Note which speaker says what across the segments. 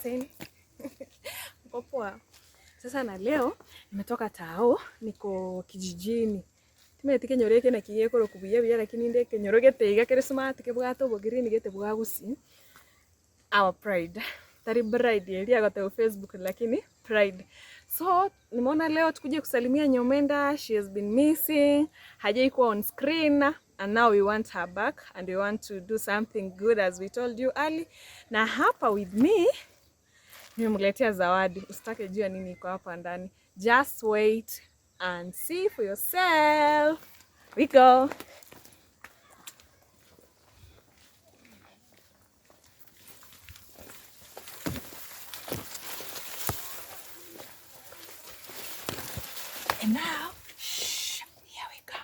Speaker 1: Same. Mko poa? Sasa na leo nimetoka tao, niko kijijini. Timanyeti kenyoro eke naki gekorokwa buya buya lakini inde ekenyoro gete iga kere smart kebwate obogreen gete bwa gusii. Our pride. Tari bride eria agoteba Facebook lakini pride. So nimeona leo tukuje kusalimia Nyomenda, she has been missing, hajaikuwa on screen and now we want her back and we want to do something good as we told you early. Na hapa with me nimemletea zawadi, usitake jua nini iko hapa ndani. Just wait and see for yourself. We go. And now, shh, here we go.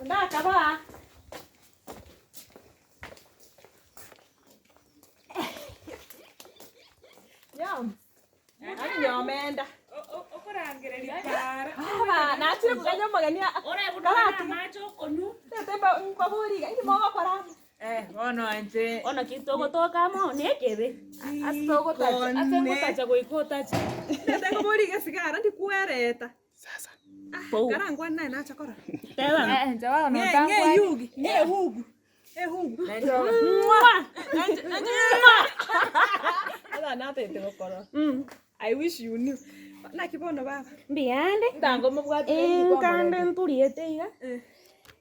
Speaker 1: Ndakaba. Nyomenda. Baba, nachire koganya omogeni karati. Tete nkobori iga, inki mogokora amo?
Speaker 2: Bono inche.
Speaker 3: Bono ki togotoka amo nekebe.
Speaker 1: Ase togotacha,
Speaker 2: ase ngotacha goika otache.
Speaker 1: Tete nkobori iga esigara ndikwereta.
Speaker 2: Sasa.
Speaker 1: Ah, karangwane naye nacha korora.
Speaker 3: Teba.
Speaker 2: Inche bono
Speaker 1: Ng'e
Speaker 2: otankwani.
Speaker 1: eyugi, ng'e ehugu. Ehugu. Asa natete gokora. I wish you knew. Naki bono baba.
Speaker 3: Mbuyande.
Speaker 2: Ntango mobwate
Speaker 3: Enkande nturiete iga.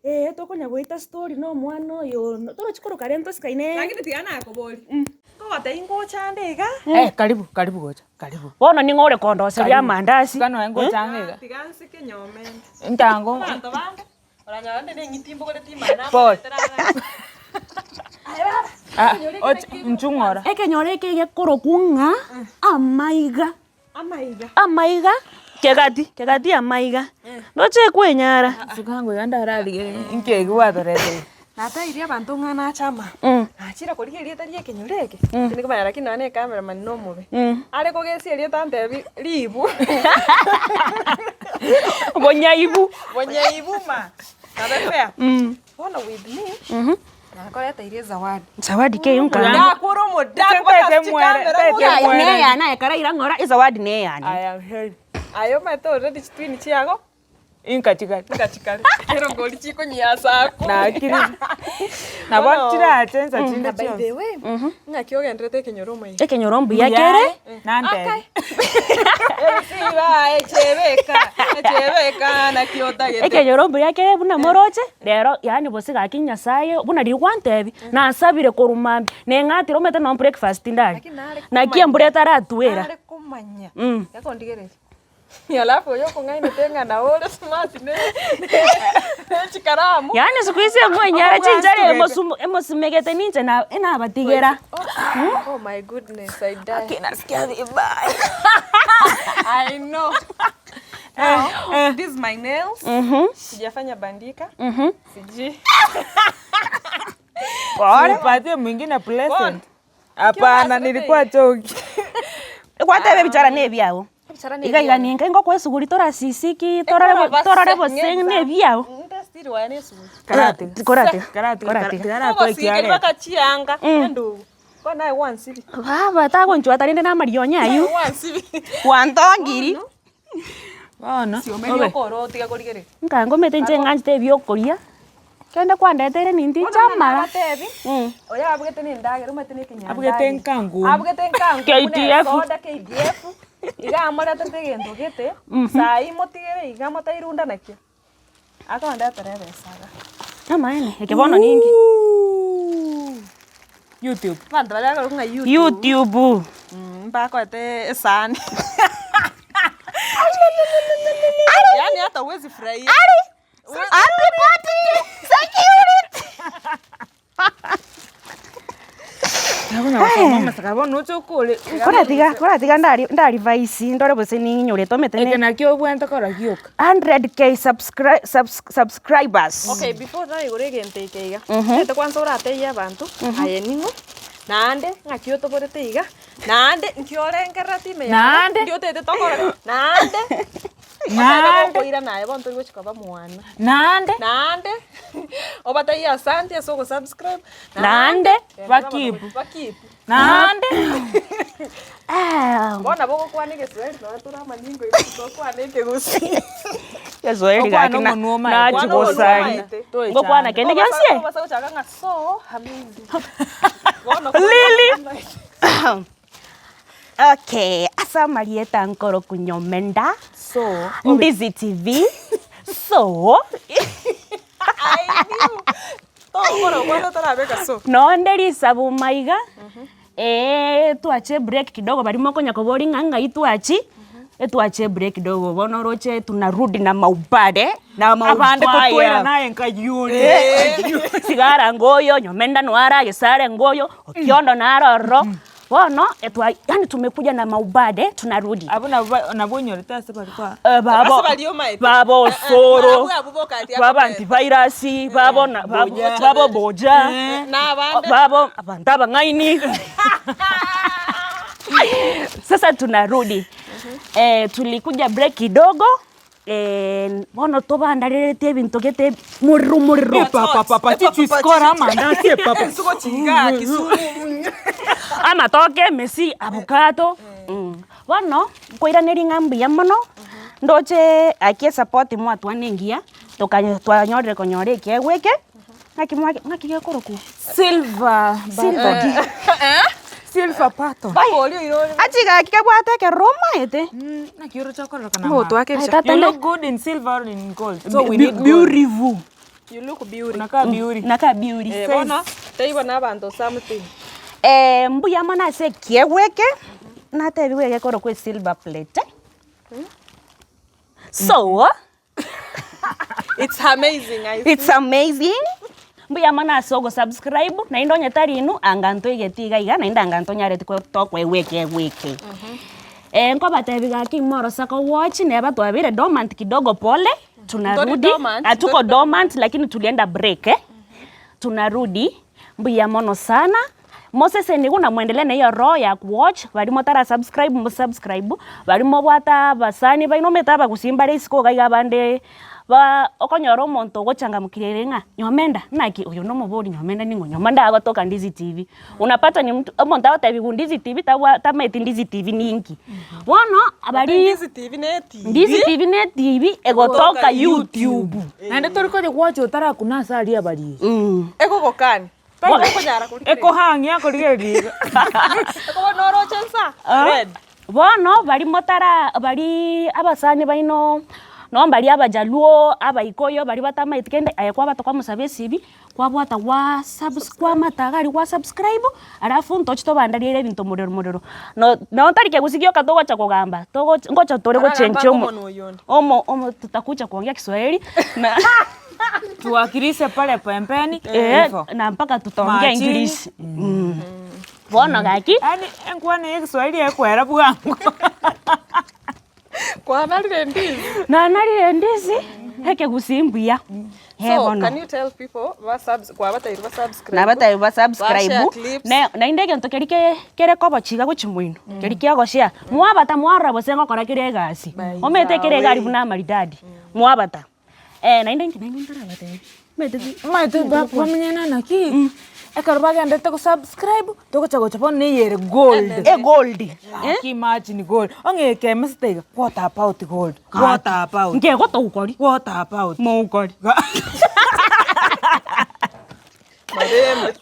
Speaker 3: Eh tokonya goita story na omwana oyo torochi koroka rende tosikaine.
Speaker 1: Lakini tiga nakobori. Nkogotebia ngocha ande iga.
Speaker 2: Eh, karibu karibu gocha karibu.
Speaker 3: Bono ning'o ore kondoseria amandasi.
Speaker 2: Tiga noe ngocha ang'e iga.
Speaker 1: Tiga nsike nyomende.
Speaker 2: Ntango.
Speaker 1: Abanto bande oranyora onde neng'iti mbogoreti imana
Speaker 2: Pole.
Speaker 1: Aye baba.
Speaker 2: Ah, oche inchu ng'ora.
Speaker 3: Ekenyoro eke gekorokwa ng'a amaiga.
Speaker 1: Amaiga.
Speaker 3: Amaiga, kegati, kegati amaiga. Ndoche kwenyara.
Speaker 2: Suka ngoiga ndararigereria inki eki gwatoreteire.
Speaker 1: Natairie abanto ng'a nache ama, nachire korigia erieta ria ekenyoro eke, tindi komanya lakini nonya na ecameraman na omobe, are kogesia erieta antebi ribu.
Speaker 3: Bonyaibu.
Speaker 1: Bonyaibu ma, nabe fair. Bono with me, nakoreteirie ezawadi.
Speaker 3: Zawadi ki eywo nkarora?
Speaker 1: Ndakure omodaku
Speaker 2: Ntaete
Speaker 1: mpaka
Speaker 2: mwere,
Speaker 1: chikamera
Speaker 2: ntaete
Speaker 1: buna.
Speaker 2: mwere.
Speaker 3: Neyane aye karaira ng'ora ezawadi neyane.
Speaker 2: I am heavy.
Speaker 1: Aye omanyete already chitwini chiago.
Speaker 2: Inka chikare.
Speaker 1: Inka chikare. Ero ngori chikonyia ase ako.
Speaker 2: Nakiri. Nabo
Speaker 1: Bono-
Speaker 2: chirache nsa chinde
Speaker 1: Na by the
Speaker 2: chionsi.
Speaker 1: way, ng'aki ogenderete ekenyoro omoika?
Speaker 3: Ekenyoro mbuya kere.
Speaker 2: Nantebie.
Speaker 1: Ebisiba echebeka, echebeka naki otagete.
Speaker 3: Ekenyoro mbuya kere buna moroche, rero yaani gose gaki Nyasaye buna riria gwantebi, nasabire korwa mambia, neng'atire omanyete nonye breakfast ndari.
Speaker 1: Lakini nare
Speaker 3: Naki embura etaratwera.
Speaker 1: Nare komanya. Ekondigereria. Alafu oyo okong'ainete ng'a nabo ore smart ne ne chikaramu.
Speaker 3: Yaani siku hizi eng'wenyara chinchara emosumu emosimegete ninche na enabatigera.
Speaker 1: Oh my goodness, I die.
Speaker 2: Aki nasikia vibaya.
Speaker 1: I know. Now, this is my nails. Sijafanya bandika. Sijui.
Speaker 2: Nipatie mwingine present. Hapana, nilikuwa joke.
Speaker 3: Gwateba ebichara na ebiago. Iga iga ninka ingokoa esuguri torasisiki torore bo torore bose ng'a ebiago.
Speaker 2: Karatiga.
Speaker 3: Koratiga.
Speaker 2: Karatiga.
Speaker 3: Koratiga.
Speaker 2: Karatiga ekiareta.
Speaker 1: Mpaka chianga endugu. Bono aye gwansibi.
Speaker 3: Baba tagonchwata rende na amarionya aywo.
Speaker 1: Gwansibi.
Speaker 3: Gwantongiri.
Speaker 2: Bono.
Speaker 1: Siomeri okore otige korigereria.
Speaker 3: Nka ngomete inche ng'anchete ebiokoria, kende kwandeteire ninto inche amara.
Speaker 1: Abatebi, oyo abugete na endagera omanyete na ekenyandagera.
Speaker 2: Abugete enkangu.
Speaker 1: Abugete enkangu buna
Speaker 3: KDF.
Speaker 1: esoda KDF, iga amoretete egento gete, saii motigere iga motairunda nakio, akondetera ebesa iga.
Speaker 3: Amaene, eke bono ninki?
Speaker 2: YouTube.
Speaker 1: Abanto baria bakorokwa ng'a YouTube,
Speaker 3: YouTube.
Speaker 1: mbakoete esani. Yaani hata huwezi furahia.
Speaker 2: Bono oche okore.
Speaker 3: Koratiga koratiga ndari ndarivise ndore gose ning'inyorete omanyete
Speaker 2: Eke
Speaker 3: ne
Speaker 2: nakio obwenerete kora gioka.
Speaker 3: 100k subscri subs subscribers.
Speaker 1: Okay, before taraigora egento eke iga, omanyete kwanza oratebie abanto, aye ning'o? Naende ng'aki otoborete iga, naende nki orengerereti ime yago,
Speaker 2: Naende.
Speaker 1: ndi otagete tokore, naende otebe
Speaker 2: Naende.
Speaker 1: gokoirana aye bono tori gochi koba mwana.
Speaker 2: Naende.
Speaker 1: Naende, obatebie asante ase ogosubscribe,
Speaker 3: Naende.
Speaker 2: Bakeep.
Speaker 1: Bakeep.
Speaker 2: Naende.
Speaker 1: Bono nabo ogokwana egeswahili nonya tore amanyinga oito tokwana ekegusii.
Speaker 3: Egeswahili
Speaker 2: Okwane
Speaker 3: gaki na-
Speaker 2: omonwa omaete.
Speaker 3: nachi
Speaker 1: Okwane omonwa
Speaker 3: gosari.
Speaker 1: omaete.
Speaker 3: Ngokwana kende gionsi eh?
Speaker 1: Obasa gochaka ng'a so amazing. Bono
Speaker 3: Lili. Okay, ase amarieta nkoro kunyomenda
Speaker 2: So.
Speaker 3: Ndizi TV so
Speaker 1: I knew. Togokora okwana otarabeka so.
Speaker 3: Nonde risabu maiga, eeh twache ebreak kidogo baria mokonya koboria ng'a ng'ai twachi, etwache ebreak kidogo bono oroche tunarudi na maubare, na
Speaker 2: Abande
Speaker 3: maubaya.
Speaker 2: kotwairana aye nkayure.
Speaker 3: Sigara ngoyo, nyomenda nwara, gesare ngoyo, okiondo naro ororo, bono etwa yaani tumekuja na maubade tunarudi.
Speaker 2: Abwo nabwo ba nabwo onyorete ase baria kwa.
Speaker 3: Eh, babo
Speaker 1: Ase baria omaete.
Speaker 3: babo osoro,
Speaker 1: Abwo abwo bokati
Speaker 3: babo
Speaker 1: akobeta.
Speaker 3: antivirus, babo na babo babo boja,
Speaker 1: Na abande.
Speaker 3: babo abanto abang'aini. Sasa tunarudi. Eh, tulikuja break kidogo, eh, bono tobandareretie ebinto gete morero morero.
Speaker 2: Papa papa chichi skora amandasi epapa.
Speaker 1: Ensugo chiga Kisumu.
Speaker 3: Amatoke, emesi, avocado, Bono, nkoiraneria ng'a mbuya mono, ndoche aki esapoti mwatwana engiya, tokanya twanyorire konyora ekiegwa eke, ng'aki mwake ng'aki gekorokwa?
Speaker 2: Silver
Speaker 3: Silver ki?
Speaker 2: Silver button.
Speaker 1: Oria oirore.
Speaker 3: Achi gaki kebwate ekerero omaete.
Speaker 2: Naki oroche okororokana
Speaker 1: Ng'o otwake
Speaker 3: Aye,
Speaker 1: ebicha.
Speaker 3: tata
Speaker 2: You
Speaker 3: nde-
Speaker 2: look good in silver or in gold. So we need gold.
Speaker 3: Beautiful.
Speaker 1: You look beauty.
Speaker 2: Unakaa beauty.
Speaker 3: Nakaa beauty.
Speaker 1: Eh, bono teibo na abanto something.
Speaker 3: Eh, mbuya mono ase ekiegwa eke, natebiwe egekorokwa esilver plate. So,
Speaker 1: It's amazing I see.
Speaker 3: it's amazing. Mbuya mono ase ogosubscribe, naende onye tari inwe, anga ntoigeti iga iga, naende anga ntonyareti ko tokoegwa ekiegwa eke. Nkobatebi gaki morosa kowatch, neba twabeire dormant kidogo pole, tunarudi,
Speaker 1: dormant,
Speaker 3: hatuko dormant lakini tulienda break eh, tunarudi, mbuya mono sana, moseseniwe na mwendelee na hiyo roho ya kuwatch, baria motara subscribe mosubscribe, baria mobwate abasani baino omanyete abagusii mbare isiko iga iga abande ba okonyora omonto ogochangamkirie ere ng'a nyomenda naki oyo nomobori nyomenda ning'o nyomenda agotoka Ndizi TV. Unapata ni mtu omonto agotebiwa Ndizi TV tabwa tamaeti Ndizi TV ninki. Bono abari
Speaker 1: Ndizi TV ne etibi.
Speaker 3: Ndizi TV ne etibi egotoka YouTube.
Speaker 2: Naende tori konya gwacha otarakuna ase aria abariri.
Speaker 1: Egogokani. Tari gokonyara korigereria.
Speaker 2: Ekohang'ia korigereria iga.
Speaker 1: Ekoba noroche nsa. Red.
Speaker 3: Bono baria motara baria abasani baino nonye mbaria abajaluo, abaikoyo baria batamaeti kende aye kwabata kwamosaba esibi, kwabwata gwa subs kwamata iga aria gwa subscribe, alafu ntoche tobandarere ebinto morero morero. No nonye tari kegusii gioka togocha kogamba, togocha ngocha tore
Speaker 1: Toragamba
Speaker 3: gochenchia omo
Speaker 1: omonwa oyio onde.
Speaker 3: omo omo tutakuja kuongea kiswahili na
Speaker 2: Tuwakilishe pale pembeni
Speaker 3: eh,
Speaker 2: hivo.
Speaker 3: na mpaka tutaongea
Speaker 2: Machini.
Speaker 3: English. Bono gaki.
Speaker 2: Yaani enkwana ya egeswahili ekwera bwango.
Speaker 1: Kwanarire ndizi.
Speaker 3: Nanarire ndizi, ekegusii mbuya. Eh,
Speaker 1: So,
Speaker 3: bono.
Speaker 1: can you tell people ba subs kwabateire ba subscribe?
Speaker 3: Nabatebi ba subscribe,
Speaker 1: Ba share clips.
Speaker 3: ne naende egento keria ke kere kobochiga gochia moino, keria kia ogoshare, mwabata mwarora gose ngokora kere egasi,
Speaker 1: By
Speaker 3: omanyete
Speaker 1: the
Speaker 3: kere egari
Speaker 1: way.
Speaker 3: buna amaridadi, mwabata. Naende inki naende ntarabatebi, omanyete pi.
Speaker 2: Omanyete ba bamenyana naki, ekero bagenderete gosubscribe, togocha gocha bono neye ere gold.
Speaker 3: Egold, eh.
Speaker 2: Gaki imagine gold, ong'e ekemesete iga, what about gold, what about,
Speaker 3: Nkegotoukori.
Speaker 2: what about.
Speaker 3: Moukori.
Speaker 1: Marembe.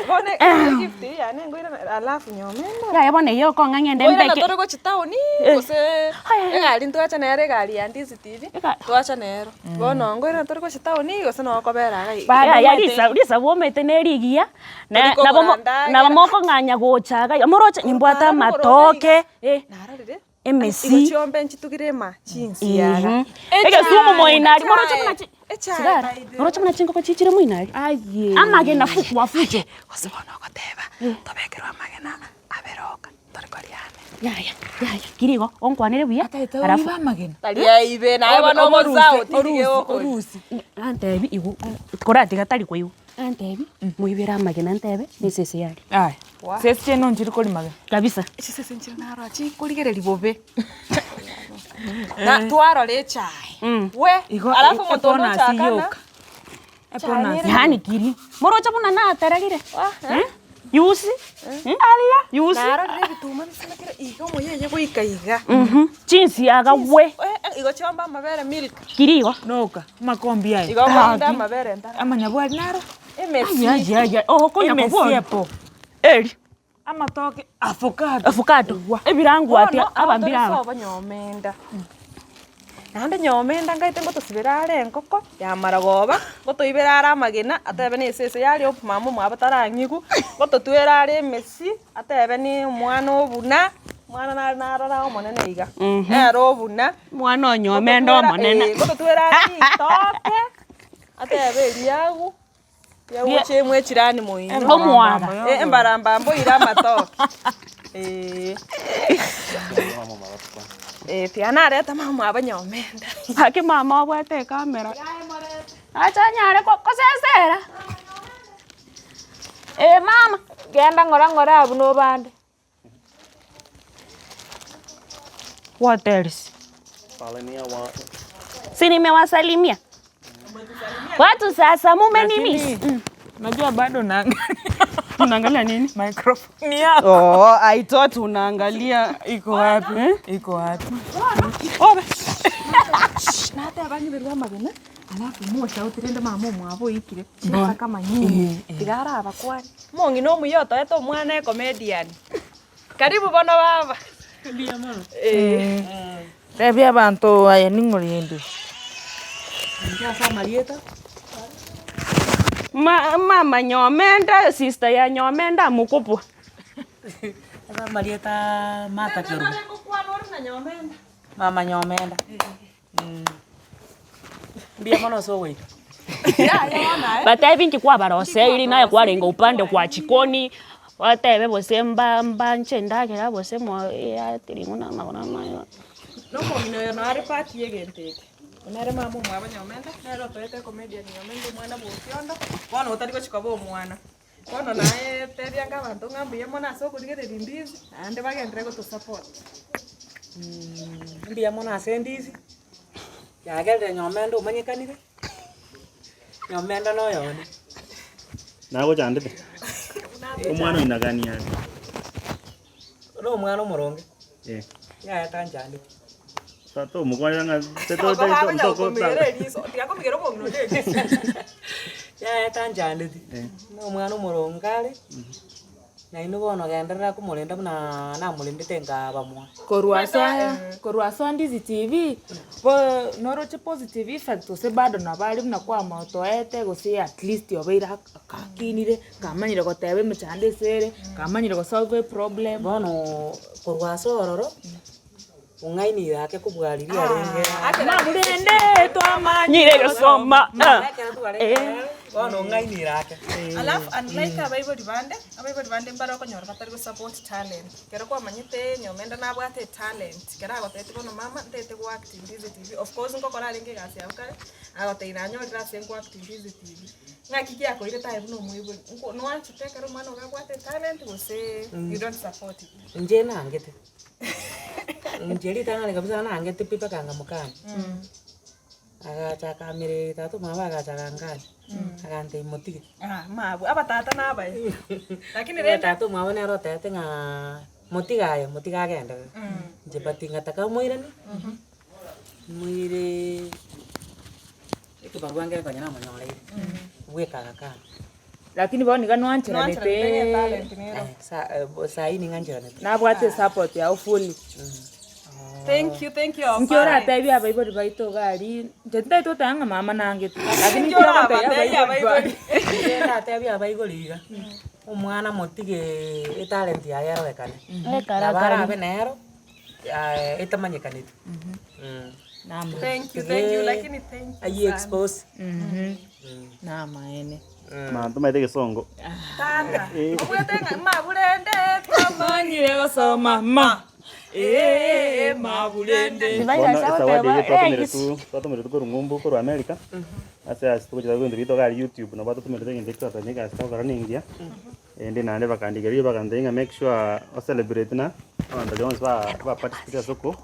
Speaker 1: Bono egift eye yane ngoirana alafu nyomenda.
Speaker 3: Yaya bono eyio okong'a ng'ende
Speaker 1: Ngoirana
Speaker 3: mbeke.
Speaker 1: tore gochia town gose egari ntwacha nero egari ya Ndizi TV
Speaker 3: Ega-
Speaker 1: twacha nero. Bono ngoirana tore gochia town gose noo okobera iga iga.
Speaker 3: Yaya risa risabu omanyete na erigiya, na
Speaker 1: Tori
Speaker 3: nabo mo
Speaker 1: kogora ndagera.
Speaker 3: nabo mokong'anya gocha iga iga moroche nimbwate
Speaker 1: Orotara
Speaker 3: amatoke, eh.
Speaker 1: Narorire
Speaker 3: Emesi.
Speaker 1: Igo chiombe nchitugire ema chinsiaga.
Speaker 3: Egesumu moinari moroche buna chi
Speaker 1: Echae
Speaker 3: sigara
Speaker 1: by the
Speaker 3: moroche buna chingoko chichire moinari
Speaker 2: Aye.
Speaker 3: amagena fukwa fuche
Speaker 1: Gose bono ogoteba tobekerwe amagena abere oka tori koria ane.
Speaker 3: Yaya yaya kiri igo onkwanere buya
Speaker 2: Ataete
Speaker 3: alafu
Speaker 2: oibe amagena.
Speaker 1: Tari aibe naye bono
Speaker 2: Orusi,
Speaker 1: omosao
Speaker 2: orusi,
Speaker 1: otige gokori.
Speaker 2: orusi.
Speaker 3: antebi igo koratiga tari koigwa. Antebi, moibere amagena ntebe, nesese yaria.
Speaker 2: Aya, sese chiaino nchiri korwa magena.
Speaker 3: Kabisa.
Speaker 1: Chisese nchire naro chikorigereria bobe. Na twarora echae. We,
Speaker 2: Igo
Speaker 1: alafu omonto onde
Speaker 2: ebonus
Speaker 1: ochakana.
Speaker 2: yoka. Ebonus.
Speaker 3: Yaani kiri. Moroche buna natererire. Eh? You see? Ala. You see?
Speaker 1: Narorire ebituma bisimekire iga omoyeye goika iga.
Speaker 3: Mhm. Chinsiaga we.
Speaker 1: Eh, eh, igo chiomba amabere milk.
Speaker 3: Kiri igo.
Speaker 2: Noka, amakombi aya.
Speaker 1: Igo omonde amabere ntara.
Speaker 2: Amanyabwari naro.
Speaker 1: Emesi.
Speaker 3: Ai ai ai. Okonya
Speaker 2: Emesi
Speaker 3: kobori.
Speaker 2: epo.
Speaker 3: Eri.
Speaker 2: Amatoke, avocado.
Speaker 3: Avocado. Ebirangwatia abambire aba.
Speaker 1: Sobo nyomenda. Naende nyomenda ngaete ngotosibera are engoko ya maragoba, ngotoibera are amagena atebe na esese yaria mama omwabo tarang'igwa, ngototwera are emesi atebe ni omwana obuna, omwana nare narora omonene iga, nere obuna.
Speaker 3: Mwana onyomenda omonene.
Speaker 1: Ngototwera are ritoke, atebe eriagu. Riagocha emwe echirani moino.
Speaker 3: Omwaga.
Speaker 1: Eh, embarambamba oire amatoke. Eh. Eh, tiga nareta mama abanyomenda.
Speaker 3: Gaki mama obwate ekamera. Acha anyare ko- kosesera. Eh mama.
Speaker 2: Genda ng'ora ng'ora abwo nobande.
Speaker 3: What else? Si nimewasalimia watu sasa, mumenimiss.
Speaker 2: Lakini, Najua bado naangalia
Speaker 3: Unaangalia nini?
Speaker 2: microphone yako.
Speaker 3: Oh, I thought unaangalia
Speaker 2: Iko wapi? Iko wapi?
Speaker 1: Nateba nyiberwe amagena alafu moshautire rende mama omwabo oikire chinsa kama nyingi tiga arabakwane mong'ina omuya otoete omwana ecomedian karibu bono baba Eh.
Speaker 2: Tebia abanto aye ning'o rende.
Speaker 3: Ma, mama nyomenda sister ya nyomenda mukubwa.
Speaker 4: Amarieta Martha Kerubo. Mama Nyomenda. Mbuya mono ase ogoika.
Speaker 3: Batebi inki kwabaroseiri naye kwarenge upande kwa chikoni batebe gose mba mbanche endagera gose mo eatiri buna amagoro amayo.
Speaker 1: Nomong'ina oyo nare part ya egento eke, nere mama omwabo Nyomenda, nere otoete ecomedian Nyomenda omwana bwa Okiondo, bono otari gochi koba omwana. Bono naye tebia anga abanto ng'a mbuya mono ase okorigereria ndizi, naende bagenderere gotosupport.
Speaker 4: Mbuya mono ase endizi, yagerire Nyomenda omanyekanire, Nyomenda na oyone.
Speaker 5: Nagochandete? Omwana oinagani are?
Speaker 4: Na omwana omoronge,
Speaker 5: Eh.
Speaker 4: yaya tanchandeti.
Speaker 5: Tata omokwanera ng'a
Speaker 1: Okobakonya gokomigera eriso, tiga komigera omong'ina onde eriso.
Speaker 4: Yaya tanchandeti, na omwana omoronge are, nainwe bono genderera komorenda buna namorendete nkabamoa.
Speaker 2: Korwa ase korwa ase Ndizi TV, bo noroche positive effect gose bado nabo aria buna kwamotoete gose at least obeire ak- kakinire, kamanyire goteba emechando ase ere, kamanyire gosolve eproblem.
Speaker 4: Bono korwa ase ororo, ong'aini ake kobua riria arenge.
Speaker 2: Murende twamanyire
Speaker 3: Nyire gosoma. Ah.
Speaker 4: Ekero twarenge ere, bono ong'ainire ake.
Speaker 1: Alafu unlike abaibori bande, abaibori bande mbare okonyora batari gosupport talent. Ekero kwamanyete nyomenda nabwate etalent, ekero agotebeti bono mama ntagete goact Ndizi TV, of course nkokora arenge egasi yago kare, agotebia nanyorire ase nkoact Ndizi TV. Ng'aki giakoirete aye buna omoibori, nko noanchete ekero omwana ogo abwate etalent gose you don't support it?
Speaker 4: Inche nangete, inche ritang'ani kabisa nangete pi mpaka nkamokania. Agacha akamereri tata omwabo agacha agankania, agantebia motige.
Speaker 1: Ah, mabwo abatata nabaye. Lakini rende
Speaker 4: Tata omwabo nere otebete ng'aa motige aye, motige agenderere. Inche but ngataka moiranie, moire ekebarua nkere konya namonyoreire, bweka agakana.
Speaker 2: Lakini bono iga
Speaker 1: Noancheranete ng'a etalent
Speaker 2: nwancheranete
Speaker 1: nero.
Speaker 4: Sa saii ning'ancheranete.
Speaker 2: nabwate esupport yago fully.
Speaker 1: Thank you, thank you our
Speaker 2: Nki
Speaker 1: parents.
Speaker 2: oratebie abaibori baito iga aria, inche tintagete goteba ng'a mama nangete, lakini
Speaker 1: Nki
Speaker 2: nki oratebie
Speaker 1: orabatebie
Speaker 2: abaibori
Speaker 1: abaibori?
Speaker 4: Inche ndatebie abaibori iga, omwana motige etalent yaye erorekane. Nabo arabe nero, etamanyekaneti.
Speaker 1: Thank you, thank you, lakini thank you
Speaker 4: Aye
Speaker 1: sana.
Speaker 4: expose.
Speaker 2: Namaene.
Speaker 5: Manto maete egesongo.
Speaker 1: Tata, obwate ng'a maburende
Speaker 2: Twamanyire gosoma ma. Ee maburende.
Speaker 5: Bono esawadi eye twatomeretwe twatomeretwe korwa ng'umbu korwa America, ase ase togochia ebinto biaito iga aria YouTube nabo batotomerete egento ekio twatanyete egasi togokora na engiya, erinde naende bakandigereria bagantebia ng'a make sure o celebrate na abanto baria bonsi ba ba participate ase oko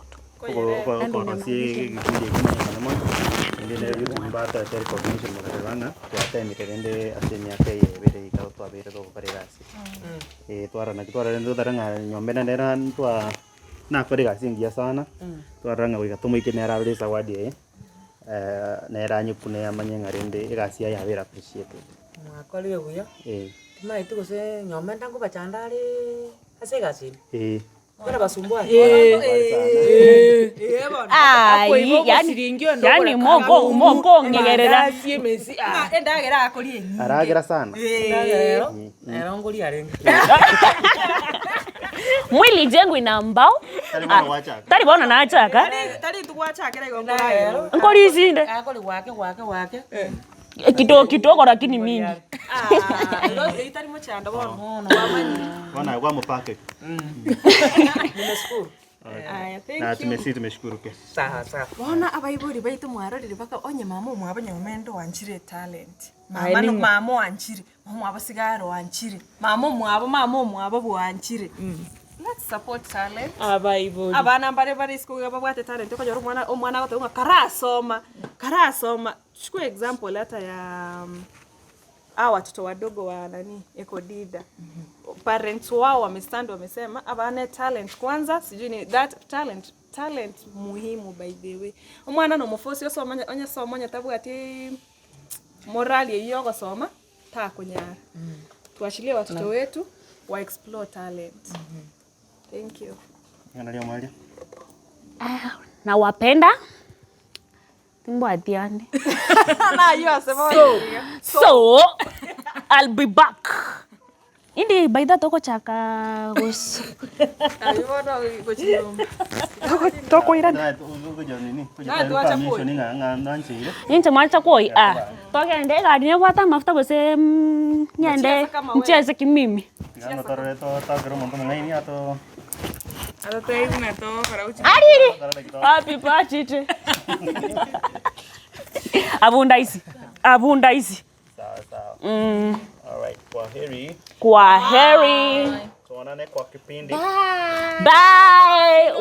Speaker 5: oko okorosia egekundi eke kimanyekane mono, naende nere YouTube mbatoete recognition bagateba ng'a twatemire rende ase emiaka eye ebere iga twabeire togokora egasi. Twarora naki twarora rende totare ng'a nyomba ende nere ntwa nakore egasi engiya sana, twarora ng'a goika tomoike nere arore ezawadi eye, nere anyekune amanye ng'a rende egasi yaye yabeire appreciated.
Speaker 4: Mwakorire buya,
Speaker 5: Eh.
Speaker 4: timanyeti gose nyomba ende nkobachanda areee ase egasi eye.
Speaker 5: Eh.
Speaker 4: Mbare basumbua?
Speaker 3: Ayi, yani, yani moko mokong'egerera.
Speaker 1: Endagera akoria enyinge.
Speaker 5: Aragera sana.
Speaker 4: Endagera ero, ero nkoria arenge.
Speaker 3: Mwili ijengwi na mbao.
Speaker 5: Tari bono gwachaka.
Speaker 3: Tari bono nachaka.
Speaker 1: Tari intwe gwachakera igo nkoragera.
Speaker 3: Nkori isinde.
Speaker 4: Akori gwake gwake gwake.
Speaker 3: Kidogo kidogo lakini mingi.
Speaker 1: Ah, igo eyio tari mochando bono. Kwamanyire.
Speaker 5: Bono aye kwamopakeri.
Speaker 4: Nimeshukuru.
Speaker 1: Aya, thank
Speaker 5: Na
Speaker 1: you.
Speaker 5: tumesi tumeshukuru pia.
Speaker 4: Sawa sawa.
Speaker 1: Bono abaibori baito mwarorire baka onye mama omwabo nyomende oanchire etalent, mama no mama oanchire, mama omwabo sigara oanchire, mama omwabo mama omwabo bwanchire. Let's support talent.
Speaker 2: Abaibori.
Speaker 1: Abana mbare bare isiko iga babwate talent okonyora omwana omwana agoteba ng'a karasoma, karasoma, Tuchukue example hata ya hawa watoto wadogo wa nani Ekodida. Parents wao wamestand wamesema abana talent kwanza sijui ni that talent talent muhimu by the way. Omwana nomofosi osoma onye soma onye tabwati morali eywo ya ogosoma takonyara. Tuachilie watoto wetu wa explore talent. Thank you.
Speaker 5: Ring'ana ri'omoerio.
Speaker 3: Nawapenda. Timbwati ande.
Speaker 1: Naywo ase bono iga.
Speaker 3: So, I'll be back. Indi by that togochaka gos
Speaker 1: Aywo bono gochia nyomba.
Speaker 3: Tokoirana.
Speaker 1: Na twacha kwoyia.
Speaker 3: Inche mwancha kwoyia ah, togende egari nebwate amafuta gose ng'ende
Speaker 1: Mchiese kama wewe.
Speaker 3: nchiese kimimi.
Speaker 2: Atotebi buna togokora gochia
Speaker 3: Ariri! Happy birthday. Abunda isi. Abunda isi.
Speaker 5: Sawa sawa.
Speaker 3: Mm.
Speaker 5: Alright, kwa heri.
Speaker 3: Kwa heri.
Speaker 5: Tuonane kwa kipindi.
Speaker 3: Bye.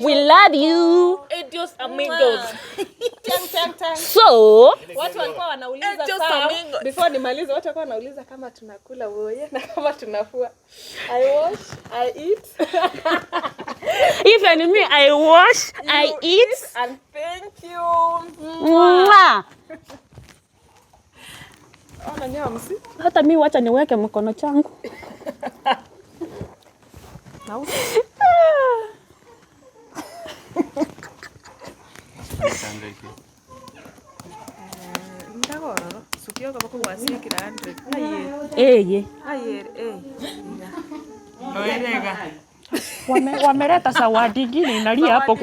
Speaker 3: We love you.
Speaker 2: Adios amigos.
Speaker 1: Tang, tang, tang.
Speaker 3: So,
Speaker 1: Watu walikuwa wanauliza
Speaker 2: Adios,
Speaker 1: sana.
Speaker 2: amigos.
Speaker 1: Before nimalize, watu walikuwa wanauliza kama tunakula woye na kama tunafua. I wash, I eat.
Speaker 3: even me I wash, I
Speaker 1: You
Speaker 3: eat.
Speaker 1: And thank you.
Speaker 3: Mwah.
Speaker 1: Ona nyamsi.
Speaker 3: Hata mi wacha niweke mkono changu.
Speaker 1: Na uso. Ndagororo. Sukio kaba kogwasikira 100. Aye.
Speaker 3: Eye.
Speaker 1: Aye, eh.
Speaker 2: Noerega.
Speaker 3: Wame, wameleta zawadi ingine inalia hapo.